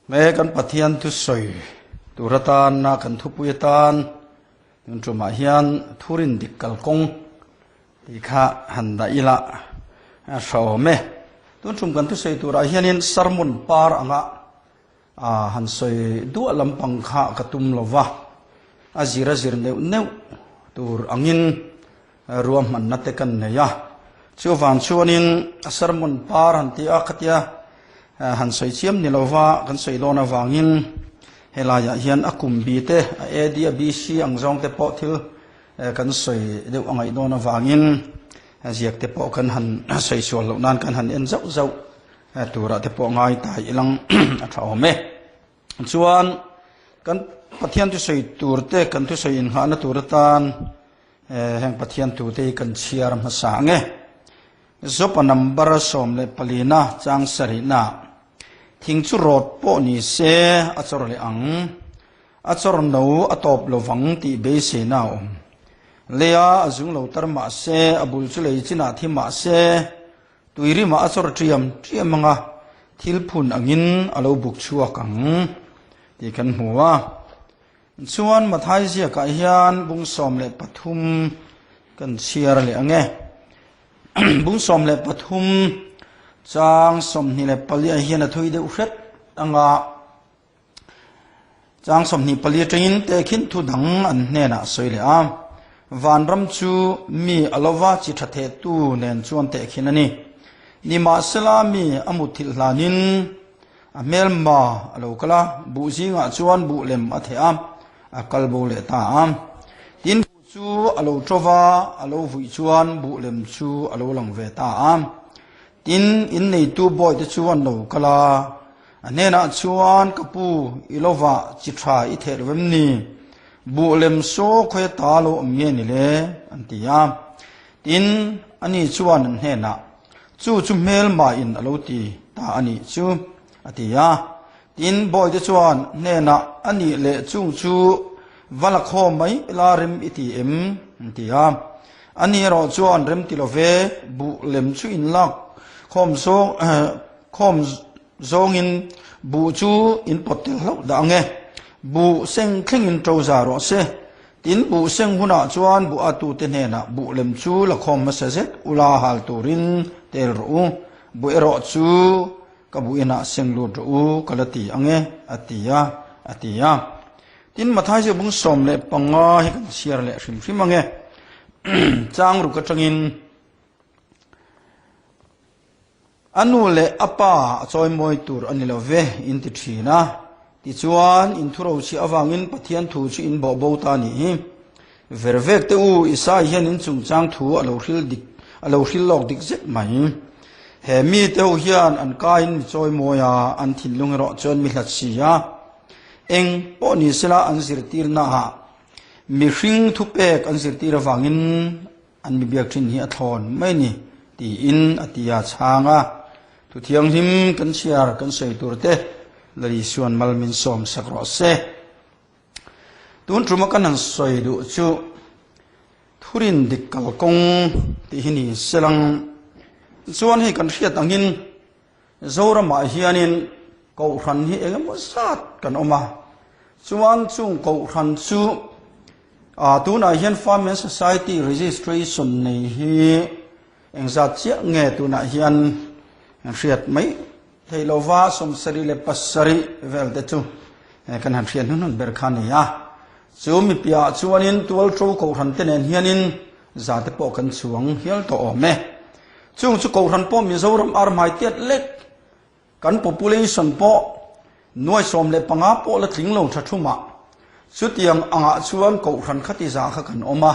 Me kan Pathian thusawi tur atana kan thupui atan tun tumah hian thurin dik kalkawng tih kha han dah ila a hra awm e. Tun tum kan thusawi turah hianin sermon par anga han sawi duah lampang kha ka tum lo va, a zir a zir neuh neuh tur angin ruahmanna te kan nei a. Chuvang chuanin a sermon par han tih a khatia han sawi chiam ni lova kan sawi dawn avangin helaiah hian a kum bi te a AD a BC ang zawng te pawh thil kan sawi deuh a ngaih dawn avangin ziak te pawh kan han sawi sual loh nan kan han en zauh zauh turah te pawh ngai ta ilang a tha awm e. Chuan kan Pathian thusawi tur te kan thusawi inghahna tur atan heng Pathian thu te hi kan chhiar hmasa ang e. Zopa number 14na chang sarihna thing chu rawt pawh ni se a chawr leh ang. A chawr no a tawp lovang tih beiseina a awm. Leia a zung lo tar mah se, a bul chu lei chinah thi mah se, Tui rimah a chawr ṭiam ṭiam ang a, thil phun angin a lo buk chhuak ang tih kan hmu a. Chuan Mathai ziakah hian bung 13 kan chhiar leh ang e. Bung 13 chang 24 ah hian a thui deuh hret ang a. Chang 24 atangin tehkhin thu dang an hnenah a sawi leh a, Vanram chu mi a lova chi tha thehtu nen chuan tehkhin a ni. Nimahsela mi a mutthilh hlanin a hmelma a lo kal a, buh zingah chuan buh lem a theh a, a kal bo leh ta a. Tin, buh chu a lo ṭo va, a lo vuih chuan buh lem chu a lo lang ve ta a. Tin, inneitu bawihte chu an lo kal a, A hnenah chuan, Ka pu, i lo vah chi tha i theh lo em ni? Buh lem saw khawia ta lo awm nge ni le? an ti a. Tin, ani chuan an hnenah, Chu chu hmelmahin a lo ti ta a nih chu, a ti a. Tin, bawihte chuan hnenah, A nih leh chung chu va la khawm mai ila rem i ti em? an ti a. Ani erawh chuan, Rem ti lo ve, buh lem chu in lak khawm zawng Khawm zawngin buh chu in pawt tel hlauh dah ang e. Buh seng thlengin ṭo za rawh se. Tin, buh seng hunah chuan buh atute hnenah buh lem chu la khawm hmasa zet ula hal turin tel rawh u. Buh erawh chu ka buh inah seng lut rawh u ka la ti ang e, a ti a, a ti a. Tin, Matthai ziak bung 15 hi kan chhiar leh hrim hrim ang e. Chang ruk atangin. A nu leh a pa a chawimawi tur a ni lo ve, in ti thin a. Tichuan, in thurochhiah avangin Pathian thu chu in bawh bo ta a nih hi. Vervek te u, Isai hian in chungchang thu a lo hril dik, a lo hril lawk dik zet mai. He mite ho hian an kaiin mi chawimawi a, an thinlung erawh chuan mi hlat si a. Eng pawh ni sela an zirtirnaah mihring thupek an zirtir avangin An mi biak thin hi a thlawn mai ni, tiin a ti a chhang a. Thu thianghlim kan chhiar kan sawi tur te Lal Isuan mal min sawm sak rawh se. Tun tuma kan han sawi duh chu thurin dik kalkawng tih hi ni selang chuan hei kan hriat angin Zoramah hianin Kohhran hi eng emaw zat kan awm a, chuan chung Kohhran chu ah tunah hian Farm and Society Registration nei hi eng zat chiah nge tunah hian hriat mai theih lova 77 vel te chu kan han hriat hnuhnun ber kha a ni a. Chu mipiah chuanin Tualṭo Kohhran te nen hianin za te pawh kan chhuang hial tawh awm e. Chung chu Kohhran pawh Mizoram arhmai tiat lek kan population pawh nuai 15 pawh la tling lo tha thumah chutiang angah chuan Kohhran khati za kha kan awm a.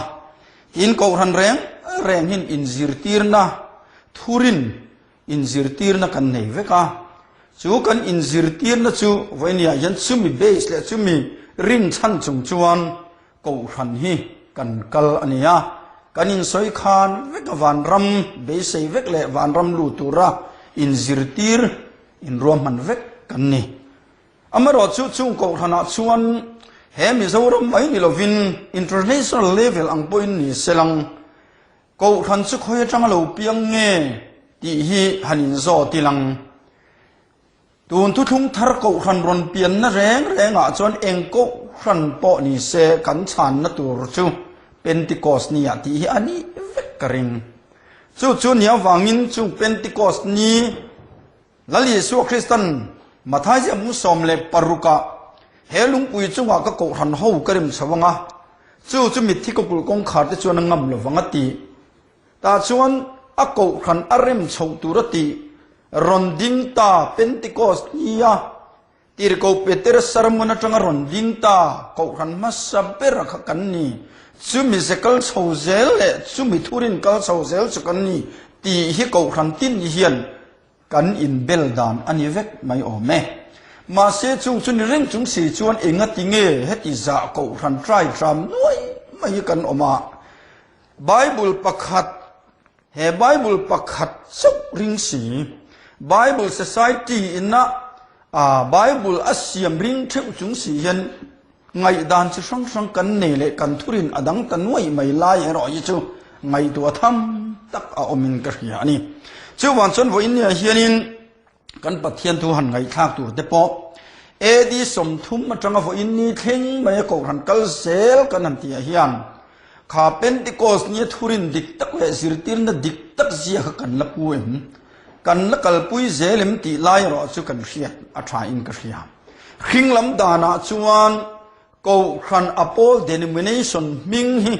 Tin Kohhran reng reng hin inzirtirna thurin inzirtirna kan nei vek a. Chu kan inzirtirna chu vawinia hian chumi base leh chumi rinchhan chung chuan Kohhran hi kan kal a ni a, kan insawi khan vek a vanram beisei vek leh vanram lu tura inzirtir inruahman vek kan ni. Amaherawhchu chung Kohhranah chuan he Mizoram mai ni lovin international level ang pawhin ni selang Kohhran chu khawi atanga lo piang nge tih hi han inzawt ilang. Tun thuthlung thar kohhran rawn pianna reng rengah chuan eng kohhran pawh ni se kan chhanna tur chu Pentecost ni ah tih hi a nih vek ka ring. Chu chu ni avangin chung Pentecost ni Lal Isua Kristan Mathai ziah hmung 16 ah he lungpui chungah ka kohhran ho ka rem chho anga, chu chu mitthi kawkulh kawngkhar te chuan a ngam lovang a ti. Tah chuan a kohhran a rem chhoh tur a tih rawn ding ta Pentecost nia Tirhkoh Peter sermon atanga rawn ding ta kohhran hmasa ber kha kan ni. Chumi ze kal chho zel leh chumi thurin kal chho zel chu kan ni tih hi kohhran tin hian kan inbel dan a ni vek mai awm e. Mahse chung chu ni reng chung si chuan engati nge heti zah kohhran trai tram nuai mai hi kan awm a? Bible pakhat, He Bible pakhat chauh ring si, Bible Society ina Bible a siam ring theuh chung si hian ngaihdan chi hrang hrang kan nei leh kan thurin a dang ta nuai mai lai erawh hi chu ngaihtuah tham tak a awmin ka hria a ni. Chuvang chuan vawiin nia hianin Kan Pathian thu han ngaihthlak tur te pawh AD 30 atanga vawiin ni thleng mai a kohhran kal zel kan han tih ah hian kha Pentecost nia thurin dik tak leh zirtirna dik tak zia kha kan la pu em? Kan la kalpui zel em tih lai erawh chu kan hriat a tha in ka hria. Hring lam danah chuan Kohhran a pawl denomination hming hi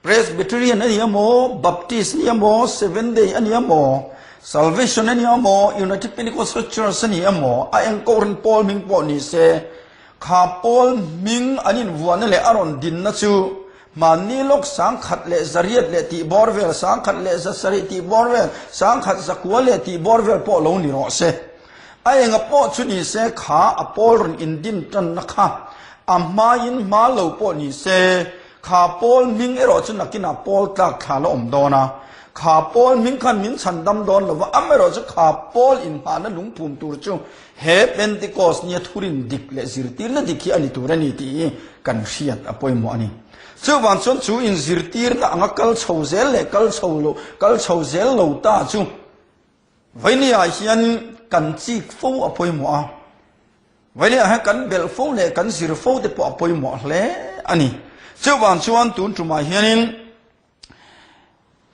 Presbyterian a ni emaw, Baptist a ni emaw, Seventh Day a ni emaw, Salvation a ni emaw, United Pentecostal Church a ni emaw, a eng kohhran pawl hming pawh ni se, kha pawl hming an invuahna leh a rawn dinna chu hmanni lawk 1100 leh tih bawr vel, 1170 tih bawr vel, 1109 leh tih bawr vel pawh lo ni rawh se. A enga pawh chu ni se kha a pawl rawn indin tanna kha a hmain hma lo pawh ni se kha pawl hming erawh chu nakinah pawl tlak thla la awm dawn a, kha pawl hming khan min chhan dam dawn lo va, amaherawh chu kha pawl inhmahna lungphum tur chu he Pentecost nia thurin dik leh zirtirna dik hi a ni tur a ni tih hi kan hriat a pawimawh a ni. Chuvang chuan chu inzirtirna anga kal chho zel leh kal chho lo kal chho zel lo ta chu Vawinia hian kan chik fo a pawimawh a, Vawinia hian kan belh fo leh kan zir fo te pawh a pawimawh hle a ni. Chuvang chuan tun tumah hianin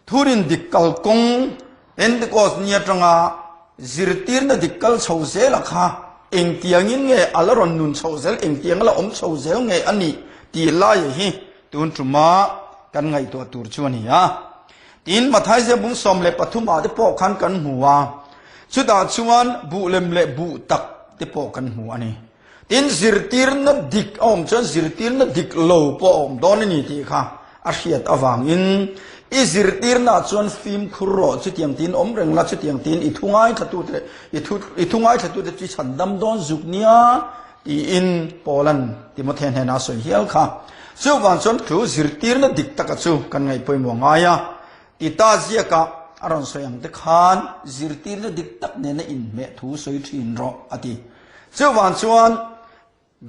Thurin dik kalkawng Pentecost ni atanga zirtirna dik kal chho zela kha engtiangin nge a la rawn nun chho zel, engtiang a la awm chho zel nge a nih tih lai hi tun tuma kan ngaihtuah tur chu a ni a. Tin, Matthai ziakbung 13 ah te pawh khan kan hmu a, chutah chuan buh lem leh buh tak te pawh kan hmu a ni. Tin, zirtirna dik a awm chuan zirtirna dik lo pawh a awm dawn a ni tih kha a hriat avangin i zirtirna ah chuan fimkhur rawh, chutiang tiin awm reng la, chutiang tiin i thu ngaithlatute i thu i thu ngaithlatute chu i chhan dam dawn zuk nia tiin Paula'n Timothea hnenah a sawi hial kha. Chuvang chuan thu zirtirna dik taka chu kan ngaih pawimawh ngai a, Tita ziakah a rawn sawi ang te khan zirtirna dik tak nena inhmeh thu sawi thin rawh a ti. Chuvang chuan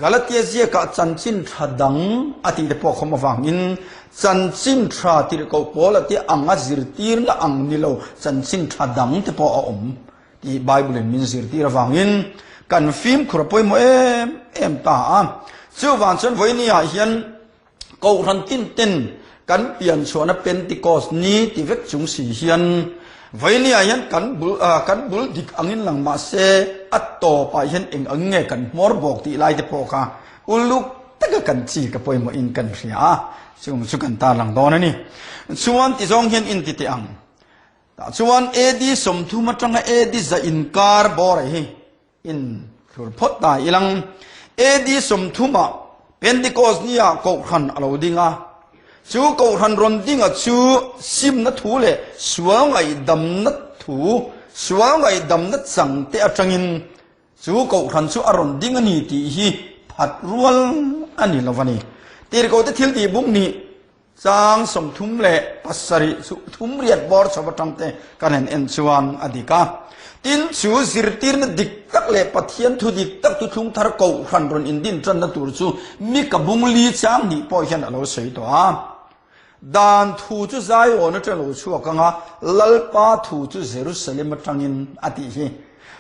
Galatia ziakah chanchin tha dang a tih te pawh khawm avangin chanchin tha tirhkoh pawl a tih ang a zirtirna ang ni lo chanchin tha dang te pawh a awm tih Bible in min zirtir avangin kan fimkhur a pawimawh em em ta a. Chuvang chuan vawiini ah hian Kohhran tin ten kan pian chhuahna Pentecost ni ti vek chung si hian vawiini ah hian kan bul kan bul dik angin lang mahse a tawp ah hian eng ang nge kan hmawr bawk tih lai te pawh kha uluk taka kan chi ka pawimawh in kan hria a, chung chu kan tarlang dawn a ni. Chuan ti zawng hian inti teh ang. Tah chuan AD 30 atanga AD 100 inkar bawr hi in thlur phawt ta ilang. AD 30 ah Pentecost ni ah Kohhran a lo ding a. Chu Kohhran rawn dinga chu simna thu leh sual ngaihdamna thu, sual ngaihdamna chang te atangin chu Kohhran chu a rawn ding a ni tih hi phat rual a ni lo a ni. Tirhkohte thiltih buk nih Chang 37 chu thum riat bawr chho atang te kan han en chuan a dik a. Tin, chu zirtirna dik tak leh Pathian thu dik tak thuthlung thar kohhran rawn indin tanna tur chu mi ka bung li chang hnih pawh hian a lo sawi tawh a. Dan thu chu Zion atang lo chhuak ang a, Lalpa thu chu Jerusalem atangin a tih hi.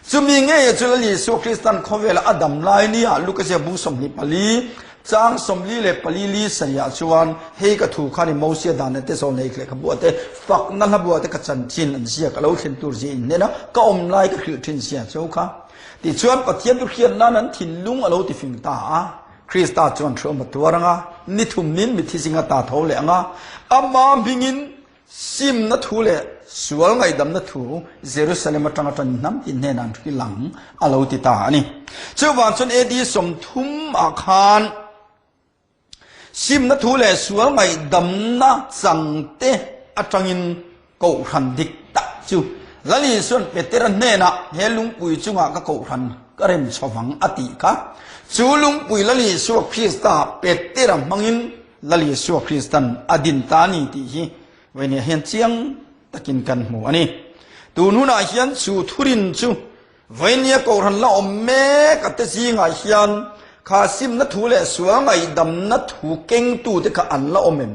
Chumi ngeia chu Lal Isua Kristan khawvela a dam lai nia Luka ziak bung 24, chang 44 li sarihah chuan, Hei ka thu khan i Mosia dan te zawlnei lehkhabu te fakna hlabua te ka chanchin an ziak a lo thlen tur zia in hnena ka awm lai ka hrilh thin zia chu kha. Tichuan Pathian chu hriat nan an thinlung a lo tifing ta a. Krista chuan hreawm a tuar ang a, ni thum nin mithi zinga ta tho leh ang a, ama hmingin Simna thu leh sual ngaihdamna thu Jerusalem atanga tan hnam tin hnenah an hrilh ang a lo ti ta a ni. Chuvang chuan AD 30 ah khan simna thu leh sual ngaihdamna changte atangin kohhran dik tak chu Lal Isua'n Petera hnenah he lungpui chungah ka kohhran ka rem chho vang a tih kha. Chu lungpui Lal Isua Krista Petera hmangin Lal Isua Kristan a din ta a ni tih hi vawinia hian chiang takin kan hmu a ni. Tun hunah hian chu thurin chu vawinia Kohhran la awm mek a te zingah hian kha simna thu leh sual ngaihdamna thu kengtute kha an la awm em?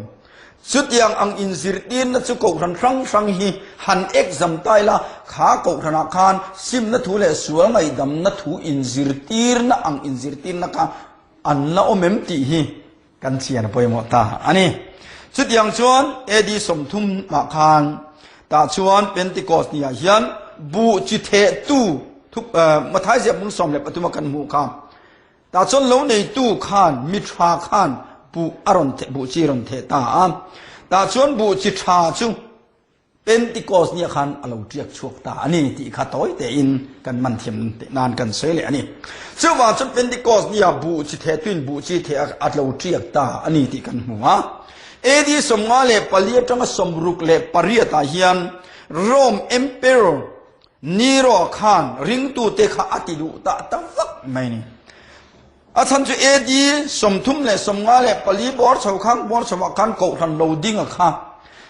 Chutiang ang inzirtirna chu Kohhran hrang hrang hi han exam ta ila, kha Kohhranah khan simna thu leh sual ngaihdamna thu inzirtirna ang inzirtirna kha an la awm em tih hi Kan chian a pawimawh ta a ni. Chutiang chuan AD 30 ah khan tah chuan Pentecost ni ah hian buh chi thehtu thup Mathai ziah bung 13 a kan hmuh kha tah chuan lo neitu khan mi tha khan buh a rawn theh buh chi rawn theh ta a. Tah chuan buh chi tha chu Pentikos nia khan a lo ṭiak chhuak ta a ni tih kha tawi tein kan man thiam nan kan sawi leh a ni. Chuvang chuan Pentikos nia buh chi theh tuin buh chi theh a lo ṭiak ta a ni tih kan hmu a. AD 54 aṭanga 68 ah hian Rome Emperor Nero khan ringtute kha a ti duh ta ta vak mai a ni. A chhan chu AD 34 bawr chho khan bawr chho ah khan kohhran lo ding a kha.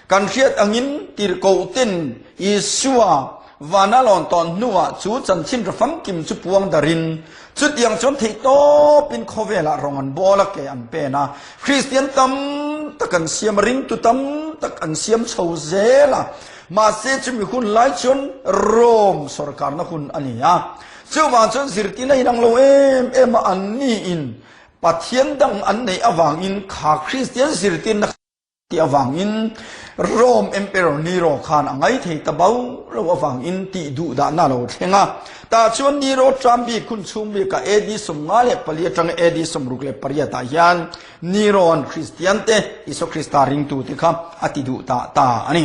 Kan hriat angin tirhkohten Isua vana lawn tawn hnuah chu chanchin ra famkim chu puang darin chutiang chuan theihtawpin khawvelah rawng an bawl a ke an pen a. Kristian tam tak an siam a, ringtu tam tak an siam chho zel a. Mahse chumi hun lai chuan Rome sorkarna hun a ni a. Chuvang chuan zirtirna inang lo em em a an niin Pathian dang an neih avangin kha Kristian zirtirna tih avangin Rome Emperor Nero khan a ngai thei ta bo lo avangin tih duh dahna a lo thleng a. Tah chuan Nero ṭam bik hun chhung bikah AD 54 atanga AD 68 ah hian Nero-a'n Kristiante, Isua Krista ringtute kha a ti duh ta ta a ni.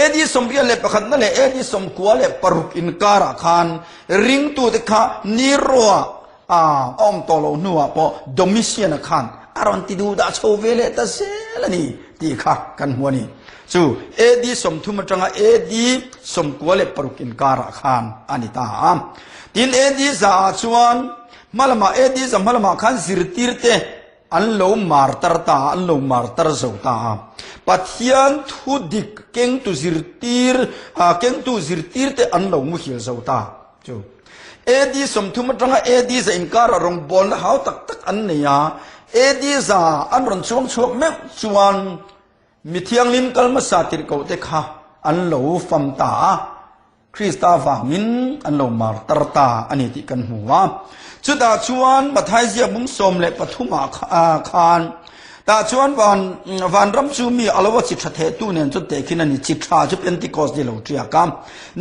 AD 81 na leh AD 96 inkarah khan ringtute kha Nero-a a awm tawh loh hnuah pawh Domitian-a khan a rawn ti duh dah chho ve leh ta zel a ni tih kha kan hmu a ni. Chu AD 30 atanga AD 96 inkarah khan a ni ta a. Tin, AD 100 ah chuan hmalamah AD 100 hmalamah khan zirtirte An lo martar ta a, an lo martar zo ta a. Pathian thu dik kengtu zirtir, kengtu zirtirte an lo muhil zo ta chu. AD 30 atanga AD 100 inkarah rawngbawlna hau tak tak an nei a, AD 100 an rawn chuang chhuak meuh chuan mi thianghlim kal hmasa tirhkohte kha an lo fam ta a. Krista vangin an lo martar ta a ni tih kan hmu a. Chutah chuan Matthai ziak bung 13 ah khan tah chuan van vanram chu mi a lo a chi tha thehtu nen chuan tehkhin a ni. Chi tha chu Pentecost ni lo tiak a.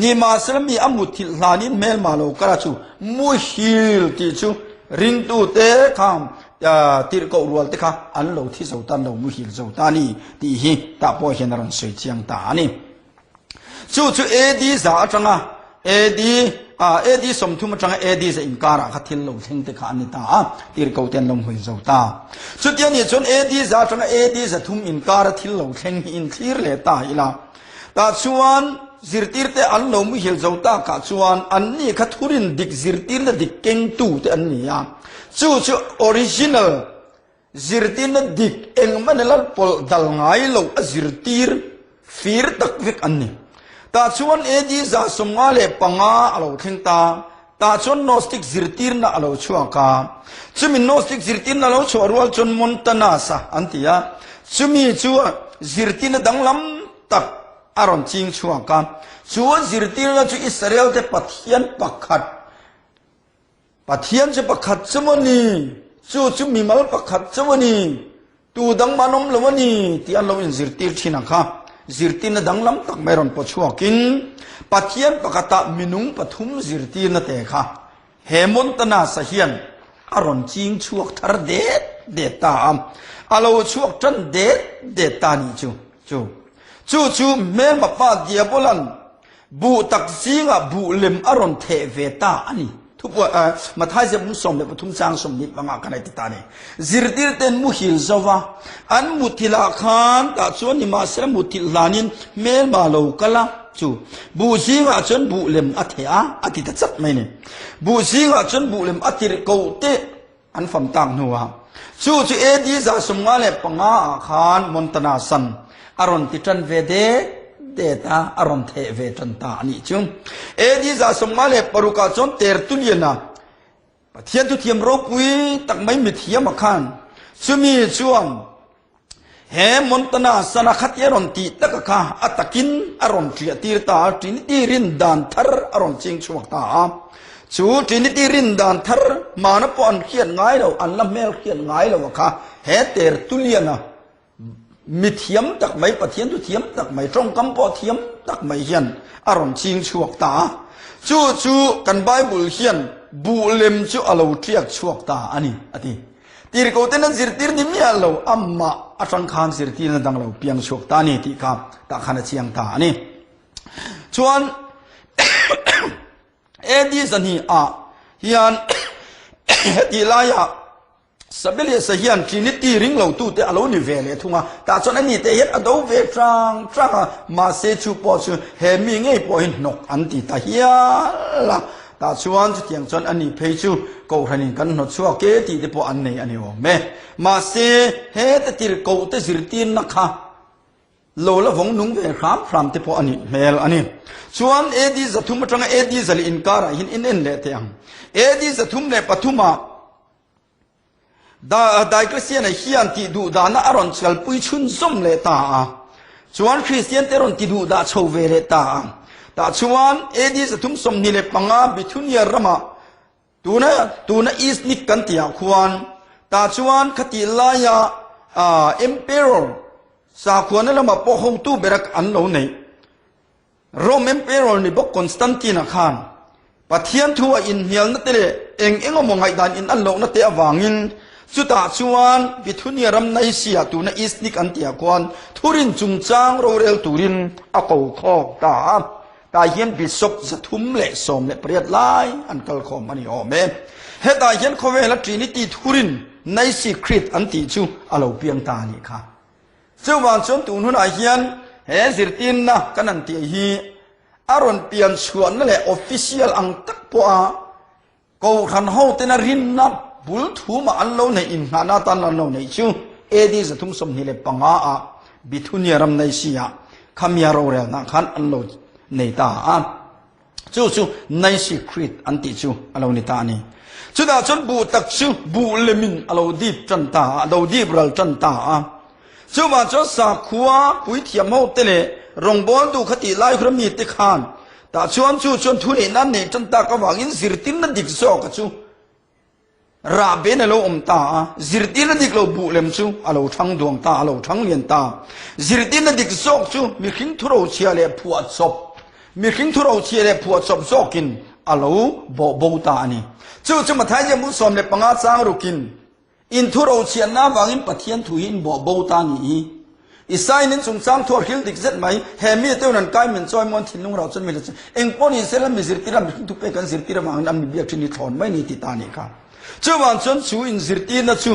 Nimahsela mi a mutthilh hlanin hmelma lo kal a chu muhil tih chu ringtute kha tirhkoh rual te kha an lo thi zo ta, an lo muhil zo ta a ni tih hi tah pawh hian a rawn sawi chiang ta a ni. Chu chu AD 100 atanga AD AD 30 atanga AD 100 inkarah kha thil lo thleng te kha an ni ta a, tirhkoh te an lo hmui zo ta. Chutia nih chuan AD 100 atanga AD 300 inkara thil lo thleng hi inthlir leh ta ila. Tah chuan zirtirte an lo muhil zo takah chuan anni kha thurin dik zirtirna dik kengtu te an ni a. Chu chu original Zirtirna dik engmah lal pawlh dal ngai lo a zirtir fir tak vek an ni. Tah chuan AD 155 a lo thleng ta. Tah chuan Gnostic zirtirna a lo chhuak a. Chumi Gnostic zirtirna a lo chhuah rual chuan Montanus-a an ti a. Chumi chu zirtirna danglam tak. a rawn ching chhuak a. Chu zirtirna chu Israel-te Pathian pakhat, Pathian chu pakhat chu maw ni? Chu chu mimal pakhat chu maw ni? Tu dang mah an awm lo a ni tih an lo inzirtir thin ang kha. Zirtirna danglam tak mai rawn paw chhuakin Pathian pakhatah minung pathum zirtirna te kha he Montanus-a hian a rawn ching chhuak thar det det ta a, a lo chhuak tan det det ta nih chu. Chu chu chu hmelma pa Diabolan Buh tak zingah buh lem a rawn theh ve ta a ni. Thupuan, Mathai ziak 13 chang 25 khan a ti ta a ni. Zirtirten muhil zo va, an muthilh khan tah chuan nimahsela muthilh hlanin hmelma lo kal a, chu buh zingah chuan buh lem a theh a, a ti ta chat mai a ni. Buh zingah chuan buh lem a tirh koh teh An fam tak hnuah chu chu AD 155 ah khan Montana Sun a rawn ti tan ve det det a, a rawn theh ve tan ta a nih chu. AD 156 ah chuan Tertullian-a Pathian thuthiam ropui tak mai mithiam a khan chumi chuan He Montana sana khat i a rawn tih taka kha a takin a rawn ṭiah tir ta a, Trinity rin dan thar a rawn ching chhuak ta a. Chu Trinity rin dan thar hmana pawh an hriat ngai lo, an la hmel hriat ngai lo a kha he Tertullian-a mi thiam tak mai, Pathian chu thiam tak mai, tawngkam pawh thiam tak mai hian a rawn ching chhuak ta a. Chu chu kan Bible hian buh lem chu a lo ṭiak chhuak ta a ni, a ti. Tirhkohten an zirtir ni miah lo, amah atang khan zirtirna dang lo piang chhuak ta a ni tih kha tah khan a chiang ta a ni. Chuan AD zahnih ah hian hetih laiah Sabelius-a hian Trinity ring lo tute a lo ni ve leh thung a, tah chuan ani te hian a do ve tang tang a, mahse chu pawh chu he mi ngei pawh hi hnawk an ti ta hial a. Tah chuan chutiang chuan a ni phei chu Kohhranin kan hnawt chhuak e tih te pawh an nei a ni awm e. Mahse, heta tirhkoh te zirtirna kha lo la vawng nung ve hram hram te pawh a nih hmel a ni. Chuan AD 300 atanga AD 400 inkarah hian in en leh teh ang. AD 303 ah Diocletian-a hian tih duh dahna a rawn kalpui chhunzawm leh ta a, chuan Kristiante rawn ti duh dah chho ve leh ta a. Tah chuan AD 325 Bithynia ramah tuna tuna Iznik kan tihah khuan tah chuan khatih laia Emperor sakhuana lamah pawh hotu bera an lo neih. Rome Emperor ni bawk Constantine-a khan Pathian thu a inhnialna te leh eng eng emaw ngaihdan in an lohna te avangin chutah chuan Bithunia ram Nicaea tuna Iznik an tihah khuan thurin chungchang rorel turin a ko khawk ta a. Tah hian Bishop 318 lai an kal khawm a ni awm e. Hetah hian khawvela Trinity thurin Nicaea Creed an tih chu a lo piang ta a nih kha. Chuvang chuan tun hunah hian he zirtirna kan han tih hi a rawn pian chhuahna leh official ang tak pawha Kohhran hotena rinna bul thumah an lo neih innghahna atan an lo neih chu AD 325 ah Bithunia ram Naisi-ah Khamia rorelna khan an lo nei ta a. Chu chu Naisi Creed an tih chu a lo ni ta a ni. Chutah chuan buh tak chu buh lemin a lo dip tan ta a, a lo dip ral tan ta a. Chuvang chuan sakhua puithiam ho te leh rawngbawltu kha tih lai hura mite khan tah chuan chu chuan thuneihna an neih tan tak avangin zirtirna dik zawka chu Rah ben a lo awm ta a, zirtirna dik lo buh lem chu a lo thang duang ta, a lo thang lian ta. Zirtirna dik zawk chu mihring thurochhia leh phuahchawp, mihring thurochhia leh phuahchawp zawkin a lo bawh bo ta a ni. Chu chu Matthai ziahmu 15 chang rukin, In thurochhiatna avangin Pathian thu hi in bawh bo ta a nih hi. Isaiin in chungchang thu a hril dik zet mai, he mi te hun an kai min chawi mawn thinlung rau chuan mi hla chu eng pawh ni sela mi zirtir a mihring thupek an zirtir avangin an mi biak thin hi thlawn mai ni ti ta nih kha. Chuvang chuan chu in zirtirna chu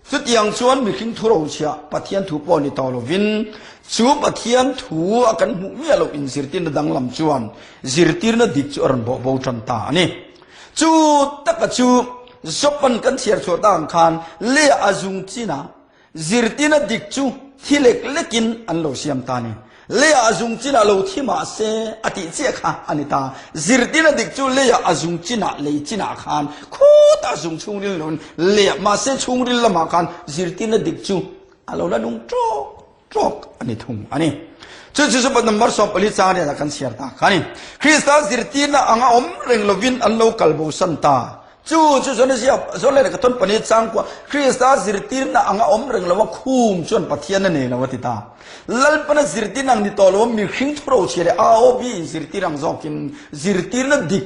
chutiang chuan mihring thu rochhiah Pathian thu pawh ni tawh lovin chu Pathian thu a kan hmuh miah loh in zirtirna danglam chuan zirtirna dik chu a rawn bawh bo tan ta a ni. Chu taka chu Job-an kan chhiar chhuah ta ang khan Leah a zung chin a, Zirtina dik chu thi lek lekin an lo siam ta a ni. Leiah a zung chinah lo thi mah se a tih chiah kha a ni ta. Zirtina dik chu leiah a zung chinah lei chinah khan khutah zung chhungril loin leiah mahse chhungril lamah khan zirtina dik chu a lo la nung ṭawk ṭawk a ni thung a ni. Chu chu chu number 14 chang riatah kan chhiar ta kha a ni. Krista zirtirna anga awm reng lovin an lo kal bosan ta. Chu chu chuan a ziak zawn leh ka tawn pahnih chang kua Krista zirtirna anga awm reng lova khum chuan Pathian a nei lo a ti ta. Lalpana zirtirna ang ni tawh lova mihring thurochhia leh AOB in zirtir ang zawkin zirtirna dik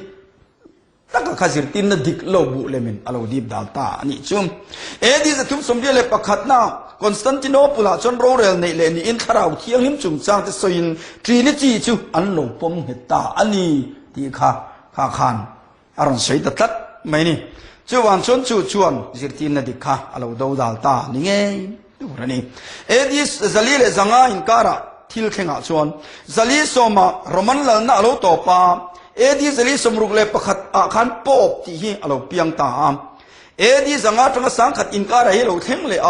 taka kha zirtirna dik lo buh lemin a lo dip dal ta a nih chu. AD 381 na Constantinople ah chuan rorel neih leh niin Thlarau Thianghlim chungchang te sawiin Trinity chu an lo pawm nghet ta a ni tih kha kha khan A rawn sawi ta tlat mai ni. Chuvang chuan chu chuan zirtirna dik kha a lo do dal ta ni ngei tur a ni. AD 405 inkarah thil thlengah chuan 410 ah Roman lalna a lo tawp a, AD 461 ah khan Pope tih hi a lo piang ta a. AD 500 atanga 1000 inkarah hi a lo thleng leh a.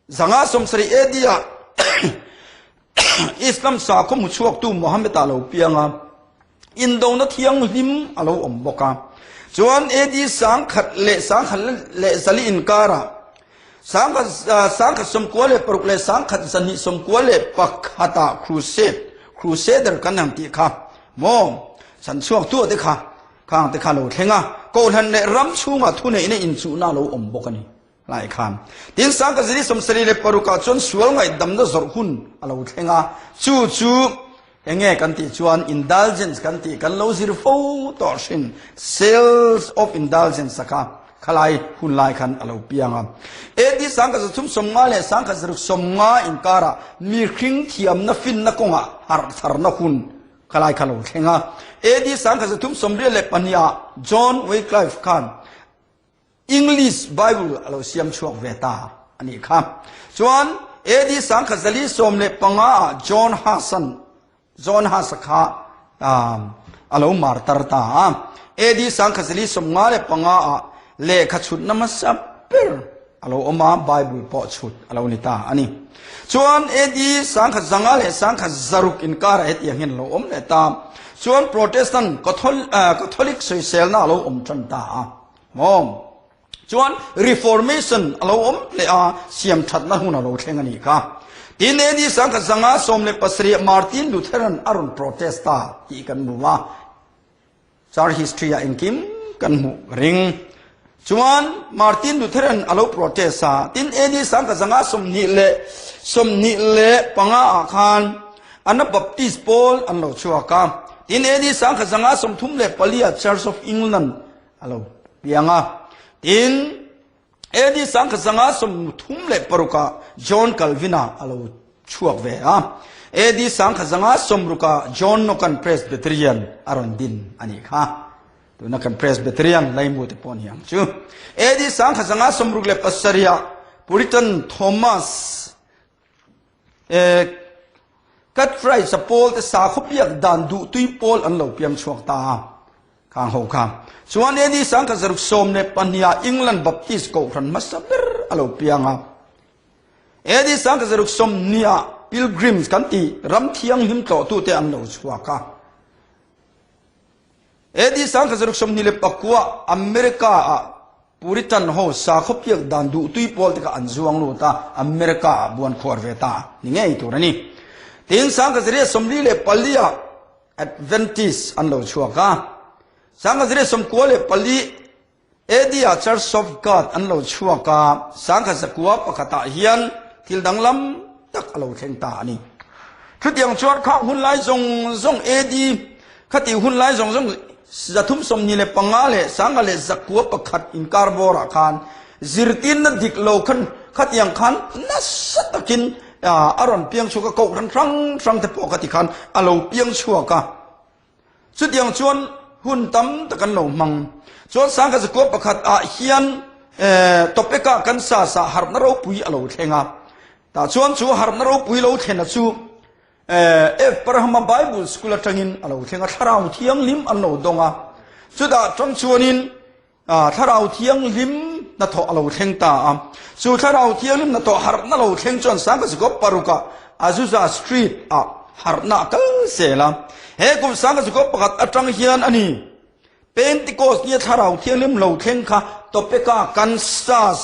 570 AD ah Islam sakhaw hmu chhuaktu Muhammad ah lo piang a, indona thianghlim a lo awm bawk a. Chuan AD 1000 leh 1040 inkarah 1096 leh 1291 ah Crusade, Crusader kan han tih kha maw, chhanchhuaktu te kha khang te kha lo thleng a, kohhran leh ram chhungah thuneihna inchuhna a lo awm bawk a ni. Lai khan. Tin, 1076 ah chuan sual ngaihdamna zawrh hun a lo thleng a, chu chu enge kan tih chuan indulgence kan tih kan lo zir fo tawh hrin, sales of indulgence a kha khalai hun lai khan a lo piang a. AD 1350 leh 1650 inkarah mihring thiamna finna kawngah harh tharna hun khalai kha lo thleng a. AD 1382 ah John Wycliffe khan English Bible a lo siam chhuak ve ta a nih kha. Chuan AD 1015 ah John Hus-an John Hus-a kha a lo martar ta a. AD 1055 ah lehkha chhutna hmasa ber a lo awm a, Bible pawh chhut a lo ni ta a ni. Chuan AD 1005 leh 1006 inkarah hetiang hian a lo awm leh ta. Chuan Protestant Catholic sawiselna a lo awm tan ta a. Maw? Chuan Reformation a lo awm leh a, siam thatna hun a lo thleng a nih kha. Tin, AD 1017 Martin Lutheran a rawn protest ta tih kan hmu a, Church history ah engkim kan hmuh ka ring. Chuan Martin Lutheran a lo protest a, tin AD 1025 ah khan Anabaptist pawl an lo chhuak a, tin AD 1034 ah Church of England a lo piang a. Tin, AD 1036 ah John Calvin-a a lo chhuak ve a. AD 1060 ah John Knox-an Presbyterian a rawn din a nih kha. Tuna kan Presbyterian laimu te pawh ni ang chu. AD 1067 ah Puritan Thomas Cartwright a pawl te sakhaw biak dan duhtui pawl an lo piang chhuak ta a, khang ho kha. Chuan AD 1612 ah England Baptist Kohhran hmasa ber a lo piang a. AD 1620 ah Pilgrims kan tih ram thianghlim tlawhtute an lo chhuak a. AD 1629 America ah Puritan ho sakhaw piak dan duhtui pawl te kha an zuang lut a, America ah buan khuar ve ta ni ngei tur a ni. Tin, 1844 ah Adventist an lo chhuak a, 1894 AD ah Church of God an lo chhuak a, 1901 ah hian thil danglam tak a lo thleng ta a ni. Chutiang chuan khang hun lai zawng zawng AD khatih hun lai zawng zawng 325 leh 1901 inkar bawrah khan zirtirna dik lo khan khatiang khan nasa takin a rawn piang chhuak a, kohhran hrang hrang te pawh khati khan a lo piang chhuak a. Chutiang chuan hun tam tak an lo hmang. Chuan 1901 ah hian Topeka, Kansas ah harhna ropui a lo thleng a. Tah chuan chu harhna ropui lo thlena chu Abrahama Bible School atangin a lo thleng a, Thlarau Thianghlim an lo dawng a. Chutah tang chuanin Thlarau Thianghlim hnathawh a lo thleng ta a. Chu Thlarau Thianghlim hnathawh harhna lo thleng chuan 1906 ah Azusa Street ah harhna a kal zel a. He kum 1901 atang hian a ni Pentecost nia Thlarau Thianghlim lo thleng kha Topeka, Kansas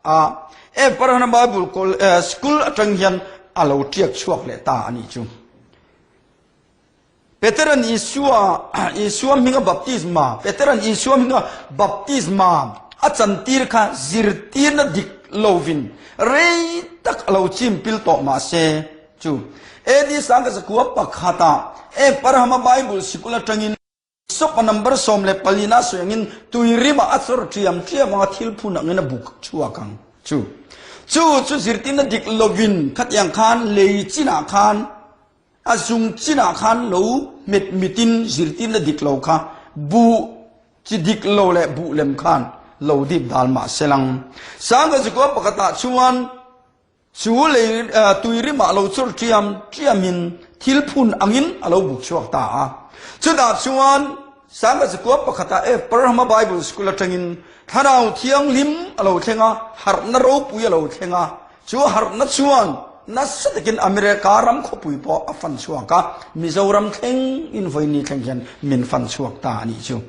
ah Abraham Bible School atang hian. a lo ṭiak chhuak leh ta a nih chu. Petera'n Isua, Isua hminga baptisma, Petera'n Isua hminga baptisma a chantir kha zirtirna dik lovin rei tak a lo chim pil tawh mah se chu AD 1900 pakhatah Eparhama Bible sikul atangin Sopa number 14 na sawi angin tui rimah a chawr ṭiam ṭiam anga thil phun angin a buk chhuak ang chu. Chu chu zirtirna dik lovin khatiang khan lei chinah khan a zung chinah khan lo hmet mitin zirtirna dik lo kha buh chi dik lo leh buh lem khan lo dip dal mah se lang. Sangha zikua pakhatah chuan Chu lei tui rimah lo chawr ṭiam ṭiamin thil phun angin a lo buk chhuak ta a. Chutah chuan Sangha zakua pakhatah F. Parhama Bible School aṭangin Thlarau Thianghlim a lo thleng a, harhna ropui a lo thleng a. Chu harhna chuan nasa takin America ram khawpui pawh a fan chhuak a, Mizoram thleng in vawiin thleng hian min fan chhuak ta a nih chu.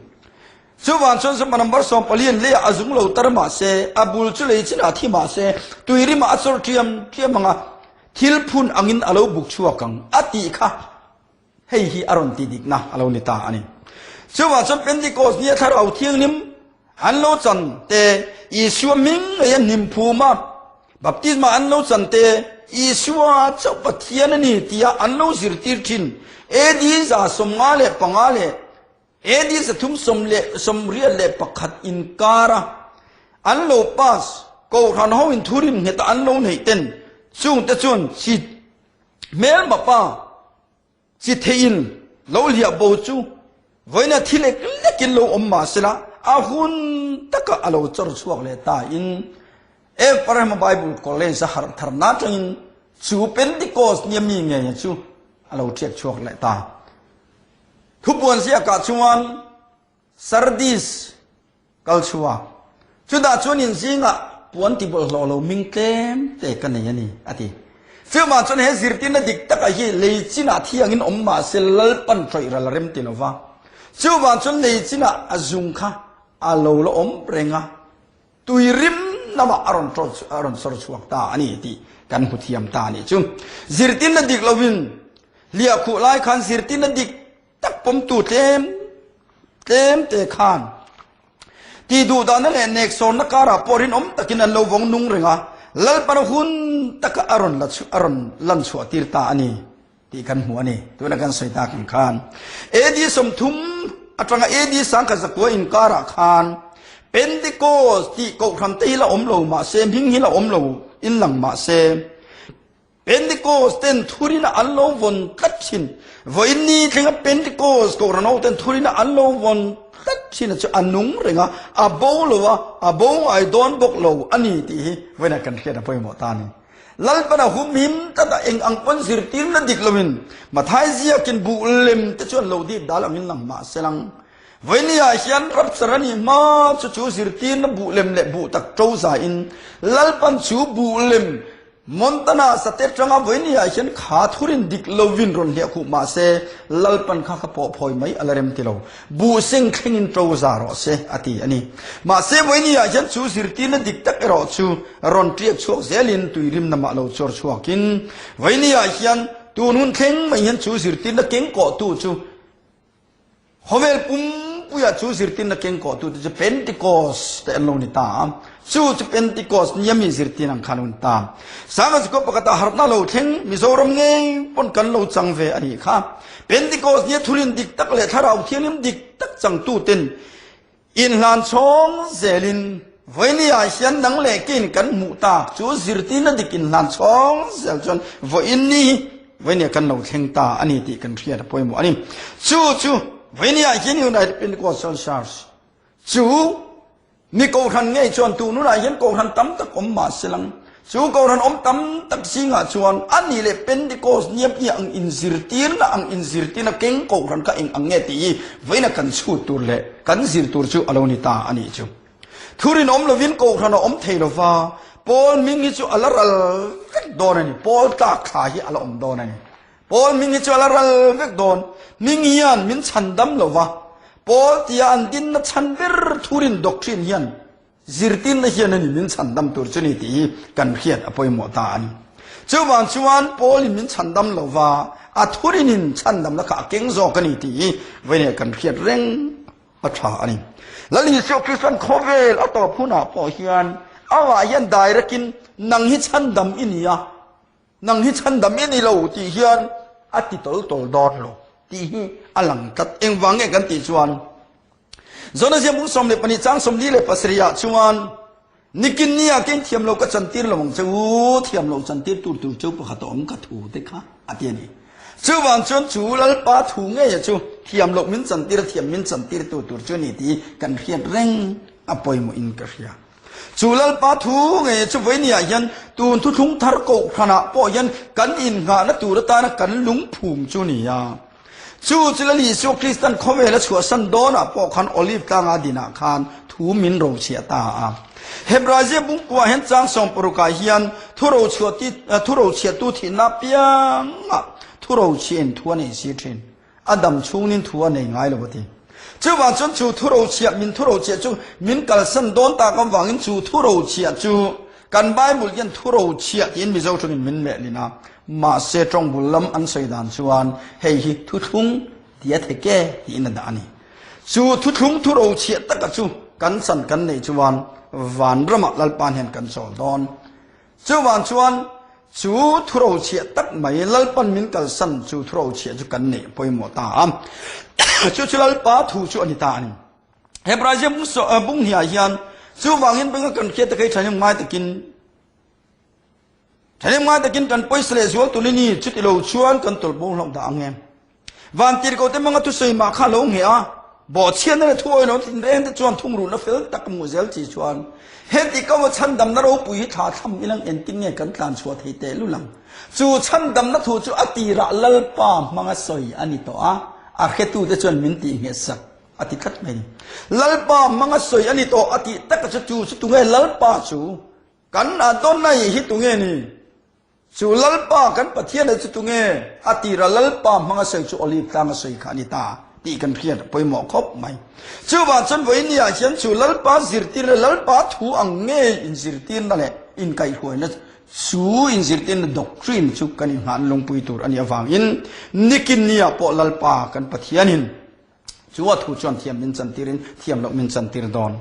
Chuvang chuan Sawma number 14 an leiah a zung lo tar mah se, a bul chu lei chinah thi mah se, tui rimah a chawr ṭiam ṭiam ang a, thil phun angin a lo buk chhuak ang, a tih kha hei hi a rawn tih dikna a lo ni ta a ni. Chuvang chuan Pentecost nia Thlarau Thianghlim an lo chan te, Isua hming ngei a hnim phum a, baptisma an lo chan te, Isua chauh Pathian a ni tia an lo zirtir ṭhin AD 155 leh AD 381 inkara an lo pass Kohhran ho in thurin ngheta an lo neih ten chungte chuan chi hmelma pa chi theihin lo hliah bo chu vawiina thi lek lekin lo awm mah sela a hun taka a lo chawr chhuak leh ta in Ephraim Bible College a harh thar na tangin chu Pentecost nia mi ngei chu a lo ṭhiak chhuak leh ta. Thupuan ziakah chuan Sardis kal chhuak, chutah chuan in zingah puan ti bawlhhlawh lo ming tlem te ka nei a ni, a ti. Chuvang chuan he zirtirna dik takah hi lei chinah thiangin awm mah se Lalpan hrawih ral a rem ti lo va. Chuvang chuan lei chinah a zung kha a lo la awm reng a, tui rim lamah a rawn a rawn sawr chhuak ta a ni tih kan hmu thiam ta a nih chu. Zirtirna dik lovin hliahkhuh lai khan zirtirna dik tak pawmtu tlem tlem te khan ti duhdahna leh neksawnna karah pawh rinawm takin an lo vawng nung reng a, Lalpan hun taka a rawn la a rawn lan chhuah tir ta a ni. Tih kan hmu a ni. Tuna kan sawi tak ang khan AD 30 atanga AD 1009 inkarah khan Pentecost tih kohhran te hi la awm lo mah se, hming hi la awm lo in lang mah se, Pentecost ten thurina an lo vawn tlat thin. Vawiin ni thlenga Pentecost kohhran ho ten thurina an lo vawn tlat thin a chu a nung reng a, a bo lo a, a bo ngai dawn bawk lo a ni tih hi vawiinah kan hriat a pawimawh ta a ni. Lalpan a humhim tlat a, eng ang pawn zirtirna dik loin Mathai ziakin buh lem te chuan lo dip dal angin lang mah se lang. Vawinia hian rapture a nih hma chu chu zirtirna buh lem leh buh tak to zain Lalpan chu buh lem Montana sate tanga vawinia hian kha thurin dik lovin rawn hliah khuh mah se Lalpan kha kha pawh phawi mai a la rem ti lo. Buh seng thlengin to za rawh se a ti a ni. Mahse vawinia hian chu zirtirna dik tak erawh chu rawn ṭiak chhuak zelin tuirim namah lo chawr chhuakin vawinia hian tun hun thleng mai hian chu zirtirna keng kawhtu chu khawvel pumpuiah chu zirtirna keng kawhtu te chu Pentecost te an lo ni ta a. Chu chu Pentecost nia mi zirtir ang khan a lo ni ta. Sangha pakhatah harhna lo thleng Mizoram ngei pawn kan lo chang ve a nih kha. Pentecost nia thurin dik tak leh thlarau thianghlim dik tak changtuten inhlan chhawng zelin vawinia hian nang leh kein kan hmuh tak chu zirtirna dik inhlan chhawng zel chuan vawiin ni vawinia kan lo thleng ta a ni tih kan hriat a pawimawh a ni. Chu chu vawinia hian United Pentecostal Church chu Mi kohhran ngei chuan tu nunah hian kohhran tam tak awm mah se lang. Chu kohhran awm tam tak zingah chuan a nih leh Pentecost niam i ang inzirtirna ang inzirtirna keng kohhran kha eng ang nge tih hi vawiina kan chhut tur leh kan zir tur chu a lo ni ta a nih chu. Thurin awm lovin kohhran a awm thei lova, Paul hming hi chu a la ral vek dawn a ni. Paul tlak thla hi a la awm dawn a ni. Paul hming hi chu a la ral vek dawn. Hming hian min chhan dam lo va, Paul tia an dinna chhan ber thurin doctrine hian zirtirna hian a ni min chhan dam tur chu ni tih hi kan hriat a pawimawh ta a ni. Chuvang chuan Paul-in min chhandam lo va, a thurinin chhandamna kha a keng zawk a ni tih hi vawiin kan hriat reng a tha a ni. Lal Isua Krista'n khawvel a tawp hunah pawh hian amah hian direct-in nang hi chhandam i ni a, nang hi chhandam i ni lo tih hian a ti tawl tawl dawn lo tih hi a lang tlat. Engvang nge kan tih chuan Jonazia bung 12 chang 47 ah chuan Nikin nia kein thiam lo ka chantir lo ang che u, thiam lo chantir tur tur cheu pakhat a awm ka thu te kha a ti a ni. Chuvang chuan chu Lalpa thu ngeia chu thiam loh min chantir a thiam min chantir tu tur chu a ni tih kan hriat reng a pawimawh in ka hria. Chu Lalpa thu ngeia chu vawinia hian tun thuthlung thar kohhranah pawh hian kan innghahna tur atana kan lungphum chu a ni a. Chu chu Lal Isua Kristan khawvel a chhuahsan dawnah pawh khan Olive tlanga dinah khan thu min rochhiah ta a. Hebrai bungkuah hian chang sawmparukah hian thu rochhiahtu thihna apiangah thu rochhiahin thu a nei si thin. A dam chhungin thu a nei ngai lo a ti. Chuvang chuan chu thu rochhiah min thu rochhiah chu min kalsan dawn tak avangin chu thu rochhiah chu kan Bible hian thu rochhiah tiin Mizo tawngin min lehlin a. Mahse tawng bul lam an sawi dan chuan hei hi thuthlung ti a thek e tiin a dah a ni. Chu thuthlung thu rochhiah taka chu kan chan kan neih chuan vanramah Lalpa hian kan chawl dawn. Chuvang chuan chu thu rochhiah tak mai Lalpan min kalsan chu thu rochhiah chu kan neih pawimawh ta a. Chu chu Lalpa thu chu a ni ta a ni. Hebrai bung hniah hian chuvangin benga kan hriat te kha hi thahnem ngai takin Thahnem ngai takin kan pawisa leh zual tun i ni, chuti lo chuan kan tawlh bo hlauh dah ang e. Vantirhkoh te hmanga thusawi mah kha a lo ngheh a, bawhchhiatna leh thuawi lo thin reng te chuan thungrulhna fel tak a hmuh zel chi chuan heti ko a chhandamna ropui hi thla thlam ilang engtin nge kan tlan chhuah thei teh lul ang. Chu chhandamna thu chu a tirah Lalpa hmanga sawi a ni tawh a, a hretute chuan min tihngheh sak a ti tlat mai. Lalpa hmanga sawi a ni tawh a tih taka chu chu chu tunge Lalpa chu? Kan Adonai hi tunge ni? Chu Lalpa kan Pathian chu tunge? A tira Lalpa hmanga sawi chu Olive tlanga sawi kha a ni ta tih kan hriat a pawimawh khawp mai. Chuvang chuan vawinia hian chu Lalpa zirtir leh Lalpa thu ang ngei inzirtirna leh inkaihhruaina chu inzirtirna doctrine chu kan innghan lungpui tur a nih avangin nikin nia pawh Lalpa kan Pathianin Chu a thu chuan thiam min chantirin thiam loh min chantir dawn.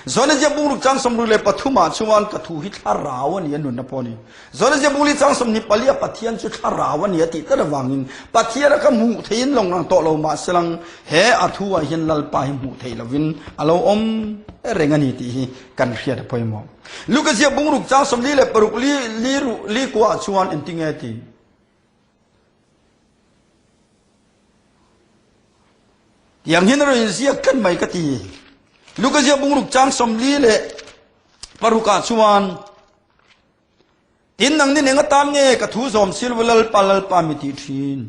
Zonizia bungruk chang 63 ah chuan ka thu hi thlarau a ni a nunna pawh a ni. Zonizia bungli chang 24 ah Pathian chu thlarau a ni a tih tlat avangin Pathian a ka hmuh theihin lawng ang tawh lo mahselang he a thu ah hian Lalpa hi hmuh theih lovin a lo awm reng a ni tih hi kan hriat a pawimawh. Lukazia bungruk chang 46 li li li kuah chuan engtinge ti? Tiang hian a rawn inziak tlat mai ka ti. Luka ziak bungruk chang 46 ah chuan, Tin nang ni neng atan nge ka thu zawm silva Lalpa Lalpa mi tih thin.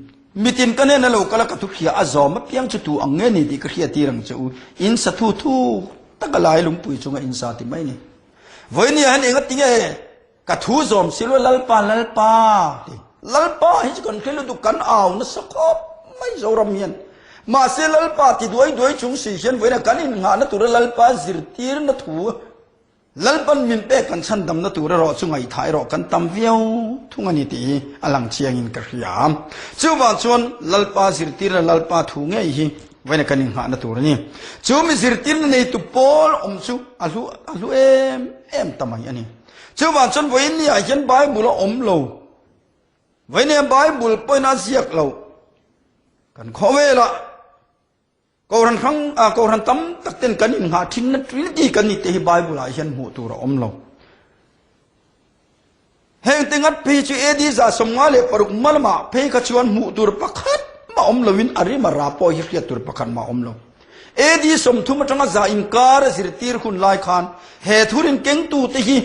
Mitin ka hnena lo kal a ka thu hria a zawm apiang chu tu ang nge ni tih ka hria tir ang che u. In sa thu thuk tak a lai lungpui chunga in sa ti mai ni. Vawinia hian eng ati nge Ka thu zawm si lo Lalpa Lalpa ti. Lalpa hi chu kan hre lutuk kan au nasa khawp mai Zoram hian. Mahse Lalpa ti duai duai chung si hian vawiin a kan innghahna tura Lalpa zirtirna thu Lalpan min pek kan chhandamna tur erawh chu ngaihthah erawh kan tam viau thung a ni tih hi a lang chiangin ka hria. Chuvang chuan Lalpa zirtirna Lalpa thu ngei hi vawiin a kan innghahna tur a ni. Chu mi zirtirna neitu pawl awm chu a hlu a hlu em em ta mai a ni. Chuvang chuan vawiin ni ah hian Bible a awm lo. Vawiin ni ah Bible pawhin a ziak lo. Kan khawvelah Kohhran hrang ah Kohhran tam tak ten kan innghah thin na Trinity kan ni te hi Bible ah hian hmuh tur a awm lo. Heng te ngat phei chu AD 56 hma lamah phei kha chuan hmuh tur pakhat mah awm loin a rim a ra pawh hi hriat tur pakhat mah awm lo. AD 30 atanga za inkar a zirtir hun lai khan he thurin kengtute hi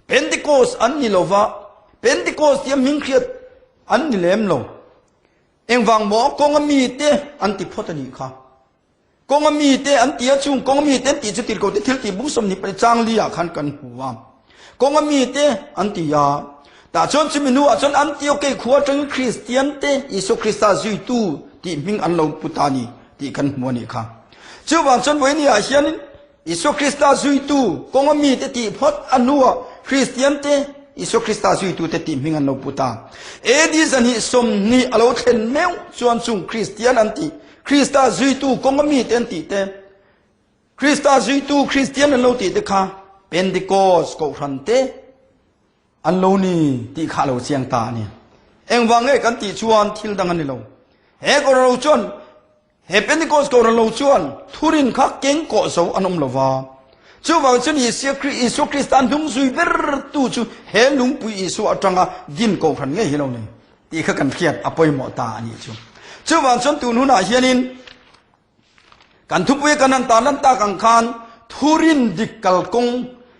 Pentecost an ni lova, Pentecost tia hming hriat an ni lem lo. Engvang maw kawnga mite an ti phawt a nih kha. Kawnga mite an ti a, chung kawnga mite an tih chu tirhkohte thil tih bung 22 chang li ah khan kan hmu a. Kawnga mite an ti a, tah chuan chumi hnuah chuan Antiokei khua atangin Kristian te Isua Krista zuitu tih hming an lo pu ta a ni tih kan hmu a nih kha. Chuvang chuan vawiin ah hianin Isua Krista zuitu kawnga mite tih phawt a hnuah Kristian te. Isua Krista zuitute tih hming an lo pu ta. AD 220 a lo thlen meuh chuan chung Kristian an tih, Krista zuitu kawnga mite an tih te, Krista zuitu Kristian an lo tih te kha Pentecost kohhran te an lo ni tih kha a lo chiang ta a ni. Engvang nge kan tih chuan thil dang a ni lo. He kohhran lo chuan He Pentecost kohhran lo chuan thurin kha keng kawh zo an awm lo va. Chuvang chuan Isua Krista an hnung zui ber tu chu he lungpui Isua atanga din kohhran ngei hi lo ni tih kha kan hriat a pawimawh ta a nih chu. Chuvang chuan tun hunah hianin kan thupui kan han tan lan tak ang khan thurin dik kalkawng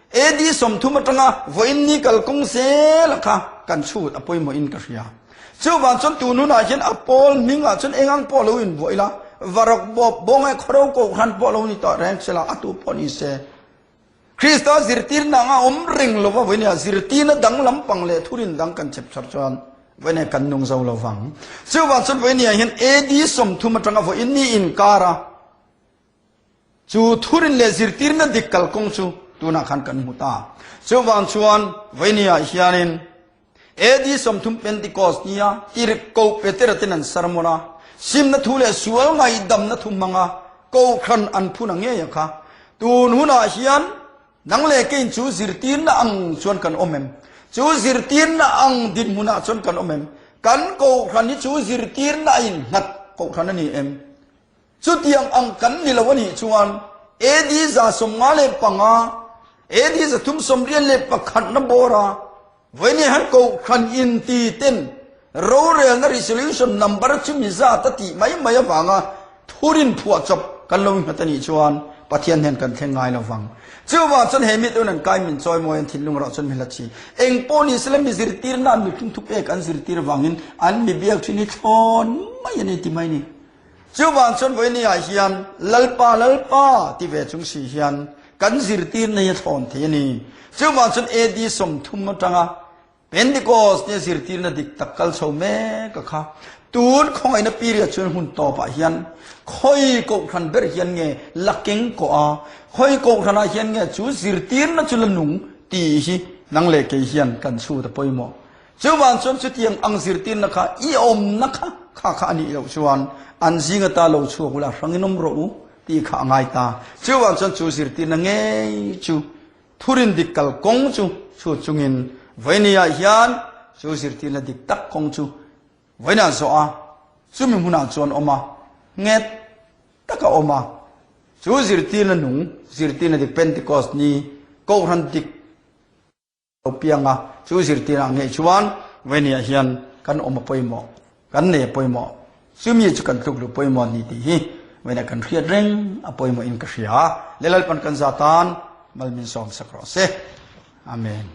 AD 30 atanga vawiin ni kalkawng zel a kha kan chhut a pawimawhin ka hria. Chuvang chuan tun hunah hian a pawl hmingah chuan engang pawh lo inbuah ila, varawk bawp bawng e khawro kohhran pawh lo ni tawh reng sela a tu pawh ni se. Krista zirtirna anga awm reng lova vawinia zirtirna dang lampang leh thurin dang kan chep char chuan vawinia kan nung zo lo vang. Chuvang chuan vawinia hian AD 30 atanga vawiin ni inkara Chu thurin leh zirtirna dik kalkawng chu tunah khan kan hmu ta. Chuvang chuan Vawinia hianin AD 30 Pentecost nia tirhkoh Petera ten an sermon a, simna thu leh sual ngaihdamna thu hmanga kohhran an phun a ngei a kha. Tun hunah hian nang leh keiin chu zirtirna ang chuan kan awm em? Chu zirtirna ang dinhmunah chuan kan awm em? Kan kohhran hi chu zirtirna a innghat kohhran a ni em? Chutiang ang kan ni lo a nih chuan AD 155, AD 381 na bawra vawiin han kohhran inti ten rorelna resolution number chumi zat a tih mai mai avanga thurin phuahchawp kan lo innghat a nih chuan Pathian hnen kan thleng ngai lo vang. Chuvang chuan he mite hun an kai min chawimawi an thinlung erawh chuan mi hla chi. Eng pawh ni sela mi zirtirna an mihring thupek an zirtir vangin an mi biak thin hi thlawn mai a ni ti mai ni. Chuvang chuan vawinia hian Lalpa, Lalpa ti ve chung si hian kan zirtirna hi a thlawn thei a ni. Chuvang chuan AD 30 atanga Pentecost nia zirtirna dik tak kal chho mek a kha. Tun khawngaihna period chuan hun tawpah hian khawi kohhran ber hian nge la keng kawh a, khawi kohhranah hian nge chu zirtirna chu la nung tih hi nang leh kei hian kan chhut a pawimawh. Chuvang chuan chutiang ang zirtirna kha i awmna kha kha kha a nih loh chuan an zing ata lo chhuak ula hrangin awm rawh u tih kha a ngai ta. Chuvang chuan chu zirtirna ngei chu thurin dik kal kawng chu chhut chungin vawinia hian chu zirtirna dik tak kawng chu vawiinah zawh a, chumi hmunah chuan awm a, nghet taka awm a. Chu zirtirna nung, zirtirna dik Pentecost ni Kohhran dik, Lo piang a, chu zirtirah ngei chuan Vawinia hian kan awm a pawimawh, kan nei a pawimawh, chumi chu kan tluk luh pawimawh a ni tih hi Vawinia kan hriat reng a pawimawhin ka hria. Leh Lalpan kan za tan mal min sawm sak rawh se. Amen.